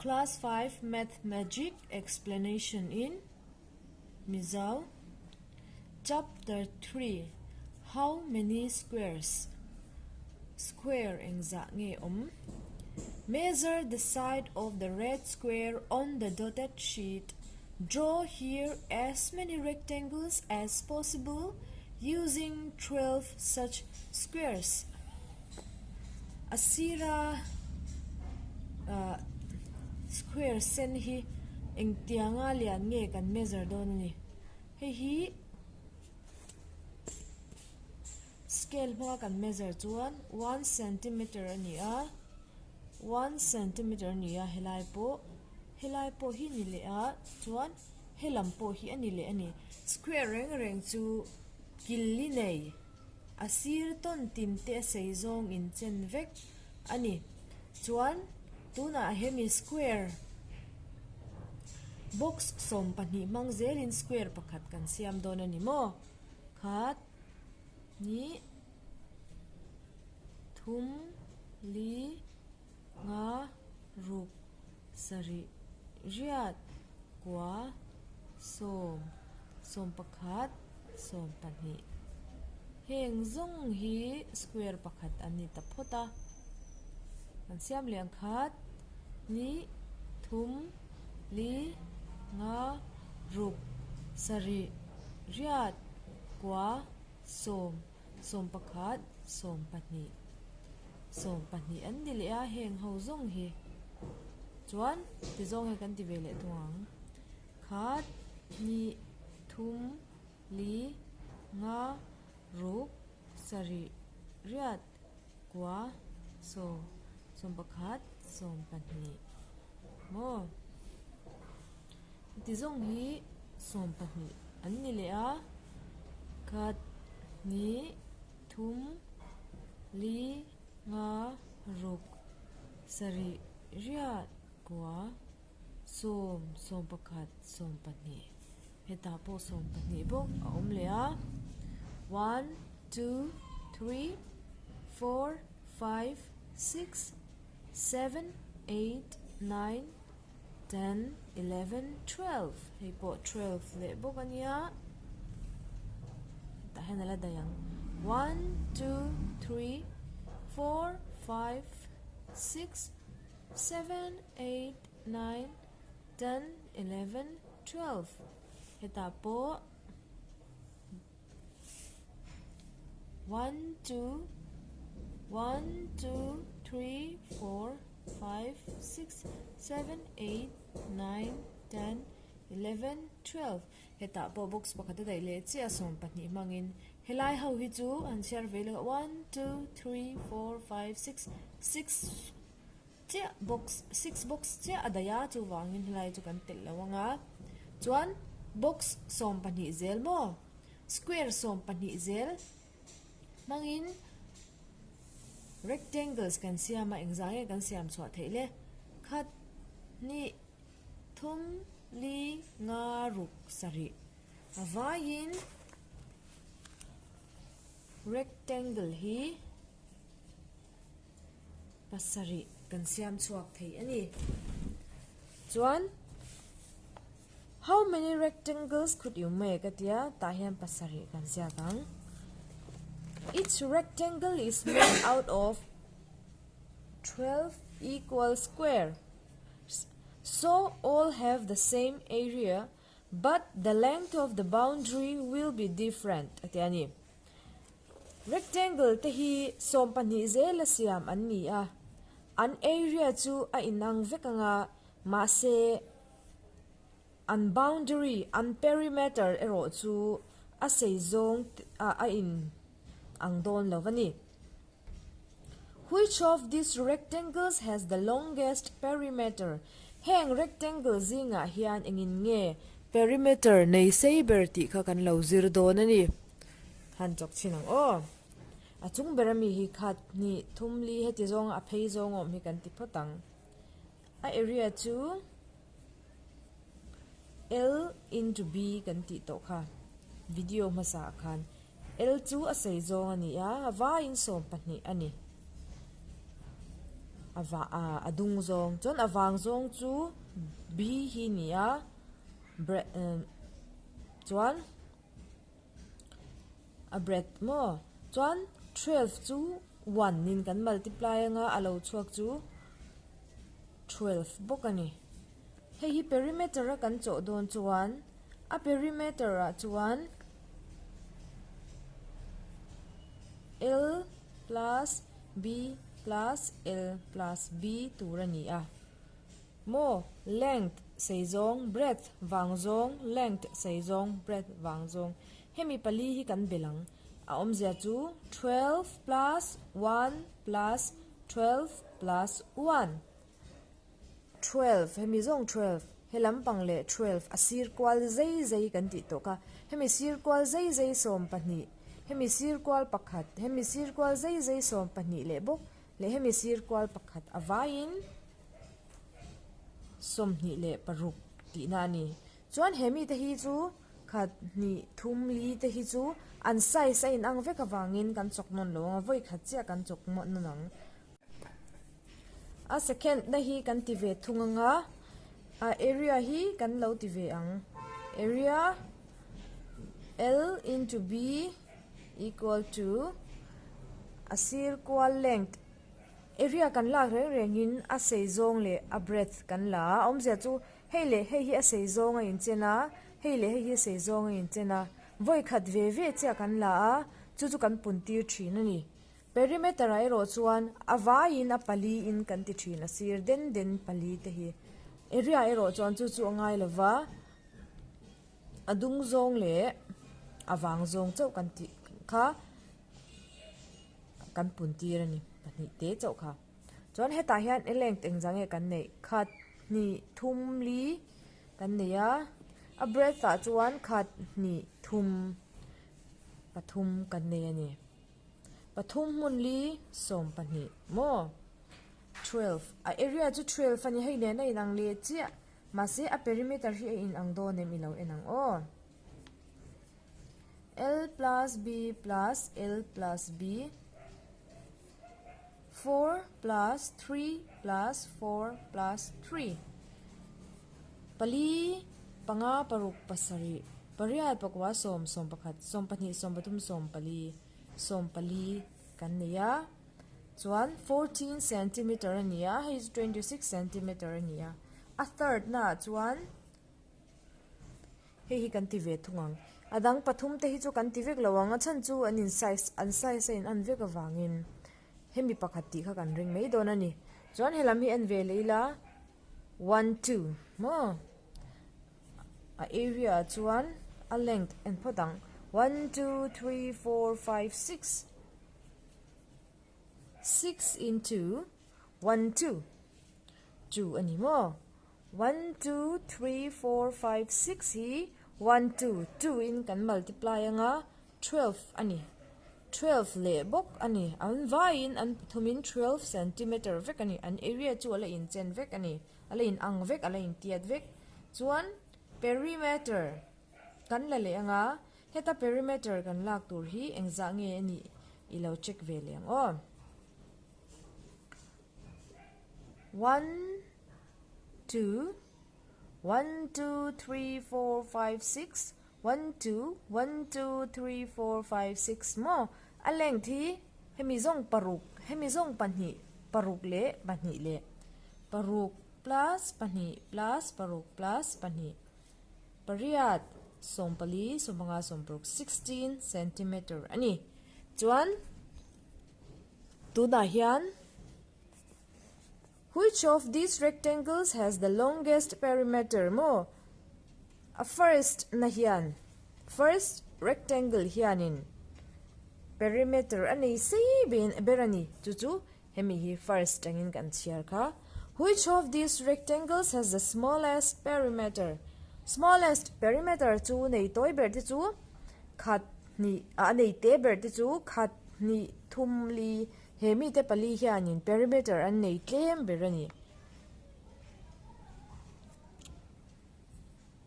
Class 5 Math Magic Explanation in Mizo Chapter 3 How many squares Square engzah nge awm Measure the side of the red square on the dotted sheet Draw here as many rectangles as possible using 12 such squares. A sira square sen hi engtianga lian nge kan measure dawn a ni. Hei hi scale hmanga kan measure chuan one centimeter a ni a, one centimeter a ni a helai pawh helai pawh hi ni leh a chuan helam pawh hi a ni leh a ni. Square reng reng chu kil li nei. A sir tawn tin te a sei zawng in chen vek a ni. Chuan tunah hemi square box 12 hmang zelin square pakhat kan siam dawn a ni maw? Khat, hnih, thum, li, nga, ruk, sarih, riat, kua, sawm, 11, 12. Heng zawng hi square pakhat an ni ta phawt a. Kan siam leh ang khat, hnih, thum, li, nga, ruk, sarih, riat, kua, sawm. 11, 12, 12 an ni leh a heng ho zawng hi chuan ti zawng hi kan ti ve leh thung ang khat hnih thum li nga ruk sarih riat kua sawm 11 12 maw ti zawng hi 12 an ni leh a khat hnih thum li nga ruk sarih riat kua sawm 11 12 hetah pawh 12 bawk a awm leh a one two three four five six seven eight nine ten eleven twelve hei pawh twelve leh bawk a nia tah hian a la daih ang one two three four five six seven eight nine ten eleven twelve hetah pawh one two one two three four five six seven eight nine ten eleven twelve hetah pawh box pakhat a daih leh chiah 12 hmangin helai ho hi chu an chhiar ve lo one two three four five six six chiah box six box chiah a daih a chuvangin helai chu kan telh lo ang a chuan box 12 zel maw square 12 zel hmangin rectangles kan siam a engzah nge kan siam chhuah theih le khat hnih thum li nga ruk sarih a vaiin rectangle hi pasarih kan siam chhuak thei a ni. Chuan How many rectangles could you make a tia tah hian pasarih kan ziak ang. Each rectangle is made out of 12 equal square. So all have the same area but the length of the boundary will be different a ti a ni. Rectangle te hi 12 zela siam an ni a, an area chu a inang vek anga mahse an boundary, an perimeter erawh chu a sei zawng a in ang dawn lo a ni. Which of these rectangles has the longest perimeter? Heng rectangle zingah hian engin nge perimeter nei sei ber tih kha kan lo zir dawn a ni. Han chawk chhin ang aw. A chung ber ami hi khat hnih thum li heti zawnga a phei zawng awm hi kan ti phawt ang. A area chu L into B kan tih tawh kha video hmasa ah khan L chu a sei zawng a ni a, a vaiin 12 a ni. A va ah a dung zawng chuan a vang zawng chu b hi ni a bre chuan a breadth maw chuan twelve chu one in kan multiply anga a lo chhuak chu twelve bawk a ni. Hei hi perimeter a kan chawh dawn chuan a perimeter ah chuan L plus B plus L plus B tur a ni a. Maw length sei zawng breadth vang zawng length sei zawng breadth vang zawng hemi pali hi kan belh ang. A awmzia chu 12 plus 1 plus 12 plus 1. 12 hemi zawng 12 he lampang leh 12 a sir kual zei zei kan tih tawh kha hemi sir kual zei zei 12 hemi sir kual pakhat hemi sir kual zei zei 12 leh bawk leh hemi sir kual pakhat a vaiin 26 tihna a ni. Chuan he mite hi chu khat hnih thum li te hi chu an size a inang vek avangin kan chawk nawn lo ang a vawi khat chiah kan chawk nawn ang. A second na hi kan ti ve thung ang a, a area hi kan lo ti ve ang. Area L into B equal to a sir kual length area kan lak reng rengin a sei zawng leh a breadth kan la a, a awmzia chu hei leh hei hi a sei zawng a inchen a, hei leh hei hi a sei zawng a inchen a, vawi khat ve ve chiah kan la a, chu chu kan pun tir thin a ni. Perimeter ah erawh chuan a vaiin a pali in kan ti thin a sir den den pali te hi. Area erawh chuan chu chu a ngai lo va, a dung zawng leh a vang zawng chauh kan tih kha kan pun tir a ni pahnih te chauh kha. Chuan hetah hian a length engzah nge kan neih khat hnih thum li kan nei a, a breadth ah chuan khat hnih thum pathum kan nei a ni. Pathum hmun li 12 maw? 12 a area chu 12 a ni hei nen a inang leh chiah mahse a perimeter hi a inang dawn em i lo en ang aw. L plus B plus L plus B 4 plus 3 plus 4 plus 3 pali panga paruk pasarih pariat pakua sawm 11 12 13 14 14 kan nei a chuan 14 centimeter a ni a hei chu 26 centimeter a ni a a third na ah chuan hei hi kan ti ve thung ang a dang pathum te hi chu kan ti vek lo ang a chhan chu an in size an size a in an vek avangin hemi pakhat tih kha kan ring mai dawn a ni chuan helam hi en ve leh ila one two maw. A area ah chuan a length en phawt ang one two three four five six six into one two two a ni maw one two three four five six hi one two two in kan multiply anga 12 a ni. 12 leh bawk a ni. An vaiin an pathumin 12 centimeter vek a ni. An area chu a la inchen vek a ni. A la inang vek, a la intiat vek. Chuan perimeter kan la leh anga, heta perimeter kan lak tur hi engzah nge a nih i lo check ve leh ang aw. One, two, one, two, three, four, five, six, One two, one two three four five six maw? A length hi hemi zawng paruk, hemi zawng pahnih, paruk leh pahnih leh paruk plus pahnih plus paruk plus pahnih pariat sawmpali sawmpanga sawmparuk 16 centimeter a ni. Chuan tunah hian Which of these rectangles has the longest perimeter maw? A first na hian first rectangle hianin perimeter a nei sei ber a ni chu chu hemi hi first angin kan chhiar kha. Which of these rectangles has the smallest perimeter? Smallest perimeter chu nei tawi ber te chu khat hnih a nei te ber te chu khat hnih thum li he mite pali hianin perimeter an nei tlem ber a ni.